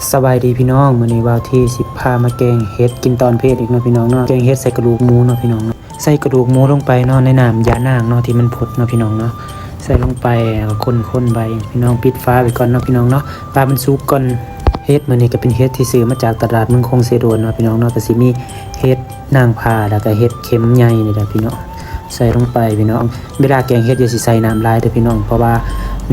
ສະບາຍດີພີ່ນ້ອງ, ມື້ນີ້ບ່າວທີຊິພາມາແກງເຫັດກິນຕອນເພນອີກເນາະພີ່ນ້ອງເນາະ. ແກງເຫັດໃສ່ກະດູກໝູເນາະພີ່ນ້ອງເນາະ. ໃສ່ກະດູກໝູລົງໄປເນາະ ໃນນ້ຳຢານາງເນາະ ທີ່ມັນຟົດເນາະພີ່ນ້ອງເນາະ. ໃສ່ລົງໄປ ແລ້ວກໍຄົນໆໄປພີ່ນ້ອງ, ປິດຝາໄວ້ກ່ອນເນາະພີ່ນ້ອງເນາະ, ປາມັນສຸກກ່ອນ. ເຫັດມື້ນີ້ກໍເປັນເຫັດທີ່ຊື້ມາຈາກຕະຫຼາດເມືອງຄົງເຊໂດນເນາະພີ່ນ້ອງເນາະ. ກໍຊິມີເຫັດນາງຟ້າ ແລ້ວກໍເຫັດເຂັມໃຫຍ່ນີ້ແຫຼະພີ່ນ້ອງ. ໃສ່ລົງໄປພີ່ນ້ອງ. ເວລາແກງເຫັດຢ່າຊິໃສ່ນ້ຳຫຼາຍເດີ້ພີ່ນ້ອງ, ເພາະວ່າ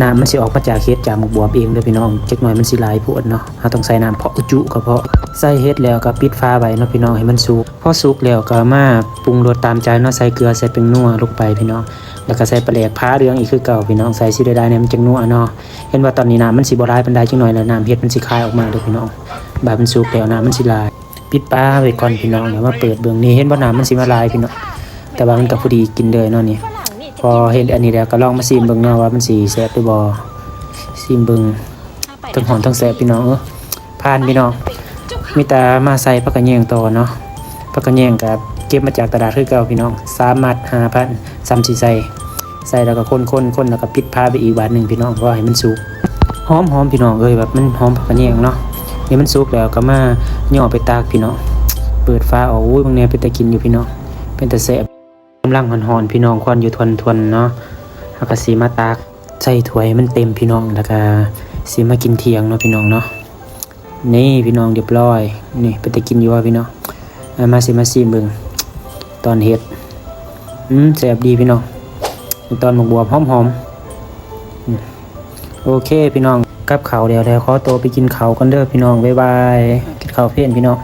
ນ້ຳມັນຊິອອກມາຈາກເຫັດ ຈາກໝາກບວບເອງເດີ້ພີ່ນ້ອງ. ຈັກໜ້ອຍມັນຊິຫຼາຍໂພດເນາະ, ເຮົາຕ້ອງໃສ່ນ້ຳພໍຈຸກໍພໍ. ໃສ່ເຫັດແລ້ວກໍປິດຝາໄວ້ເນາະພີ່ນ້ອງ ໃຫ້ມັນສຸກ. ພໍສຸກແລ້ວກໍມາປຸງລົດຕາມໃຈເນາະ, ໃສ່ເກືອ ໃສ່ແປ້ງນົວລົງໄປພີ່ນ້ອງ, ແລ້ວກໍໃສ່ປາແດກຜາເຫຼືອງອີກຄືເກົ່າພີ່ນ້ອງ. ໃສ່ຊິໄດ້ຫຼາຍແດ່ ມັນຈັ່ງນົວເນາະ. ເຫັນວ່າຕອນນີ້ນ້ຳມັນຊິບໍ່ຫຼາຍປານໃດ, ຈັກໜ້ອຍແລ້ວນ້ຳເຫັດມັນຊິຄາຍອອກມາເດີ້ພີ່ນ້ອງ. ບາດມັນສຸກແລ້ວນ້ຳມັນຊິຫຼາຍ. ປິດຝາໄວ້ກ່ອນພີ່ນ້ອງ, ແລ້ວມາເປີດເບິ່ງ. ນີ້ເຫັນບໍ່, ນ້ຳມັນຊິມາຫຼາຍພີ່ນ້ອງ, ແຕ່ວ່າມັນກໍພໍດີກິນເລີຍເນາະນີ້. ພໍເຫັນອັນນີ້ແລ້ວກໍລອງມາຊີມເບິ່ງເນາະ ວ່າມັນຊິແຊບຫຼືບໍ່. ຊີມເບິ່ງ, ທັງຮ້ອນທັງແຊບພີ່ນ້ອງເອີຍ. ຜ່ານພີ່ນ້ອງ. ມີແຕ່ມາໃສ່ຜັກຂະແຍງຕໍ່ເນາະ. ຜັກຂະແຍງກໍເກັບມາຈາກຕະຫຼາດຄືເກົ່າພີ່ນ້ອງ, ສາມມັດຫ້າພັນ ສ່ຳຊິໃສ່. ໃສ່ແລ້ວກໍຄົນໆໆ ແລ້ວກໍປິດຝາໄປອີກບາດໜຶ່ງພີ່ນ້ອງ, ເພື່ອໃຫ້ມັນສຸກ. ຫອມໆ ພີ່ນ້ອງເອີຍ, ແບບມັນຫອມຜັກຂະແຍງເນາະ. ນີ້ມັນສຸກແລ້ວກໍມາຍໍໄປຕັກພີ່ນ້ອງ. ເປີດຝາອອກ, ໂອ້ຍ ເບິ່ງແດ່ ເປັນຕາກິນຢູ່ພີ່ນ້ອງ, ເປັນຕາແຊບ. ກຳລັງຮ້ອນໆ ພີ່ນ້ອງ, ຄວັນຢູ່ທວນໆເນາະ. ເຮົາກໍຊິມາຕັກໃສ່ຖ້ວຍໃຫ້ມັນເຕັມພີ່ນ້ອງ, ແລ້ວກໍຊິມາກິນທ່ຽງເນາະພີ່ນ້ອງເນາະ. ນີ້ພີ່ນ້ອງ ຮຽບຮ້ອຍ. ນີ້ເປັນຕາກິນຢູ່ບໍ່ພີ່ນ້ອງ? ເອົາມາຊິມາຊີມເບິ່ງຕອນເຫັດ. ອືມ ແຊບດີພີ່ນ້ອງ, ຕອນໝາກບວບຫອມໆ. ອືມ ໂອເຄພີ່ນ້ອງ, ກັບເຂົ້າແລ້ວແລ້ວ, ຂໍຕົວໄປກິນເຂົ້າກ່ອນເດີ້ພີ່ນ້ອງ. ບາຍບາຍ, ກິນເຂົ້າເພນພີ່ນ້ອງ.